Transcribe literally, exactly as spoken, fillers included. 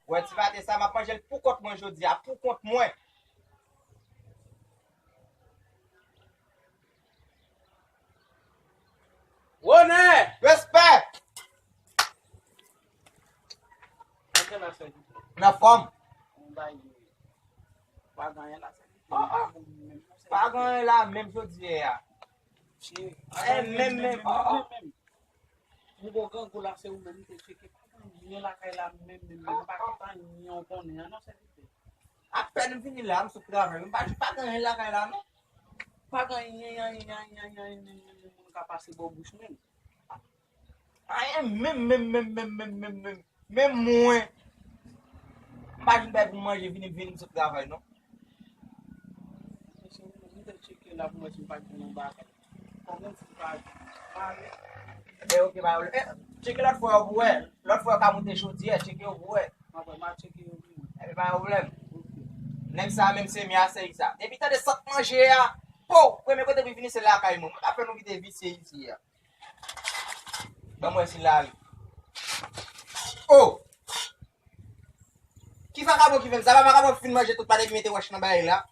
Wè ti pate sa, m ap manje l pou kont mwen jodi a, pou kont mwen. Wonè! Respè! Antre la, sèvitè. Nan fòm. Yon bagay, pa gen anyen la, sèvitè. Oh, oh. Pa gen anyen la, menm jodi a. Cheri, pa gen anyen menm, menm, menm, oh, oh, menm, menm. Pou bon grangou la, se ou menm ki te tcheke. Pa gen anyen lakay la, menm, menm, menm. Pa gen anyen ou konnen an, non, sèvitè. Apèn m vini la, m sot travay. M pa, pa gen anyen lakay la, non. Pa gen anyen, anyen, anyen, anyen, anyen, anyen, moun ka pase bò bouch mwen. Anyen, menm, menm, menm, menm, menm, menm, menm. Menm mwen. M pa jwenn bagay pou m manje, vini, vini, m sot travay, non. Mesye, m te tcheke la pou mwen si m pa jwenn yon bagay. Kòman si m pa jwenn? E, ok, pa pwoblèm. E, tcheke lòt fwa yo pou wè. Lòt fwa yo ka moute chodyè, tcheke yo pou wè. M ap wè, m ap tcheke yo pou mwen. Epi pa gen pwoblèm. Ok. Nèg sa menm se mi a sèy sa. Depi tande sant manje a, po, premye kote pou vini se lakay mwen. Mwen pa fè nou kite visye isi a. Ban m wè si l ale. Oh! Ki vakabon ki fè m sa? Pa vakabon fin manje tout pate epi mete wòch nan bagay la.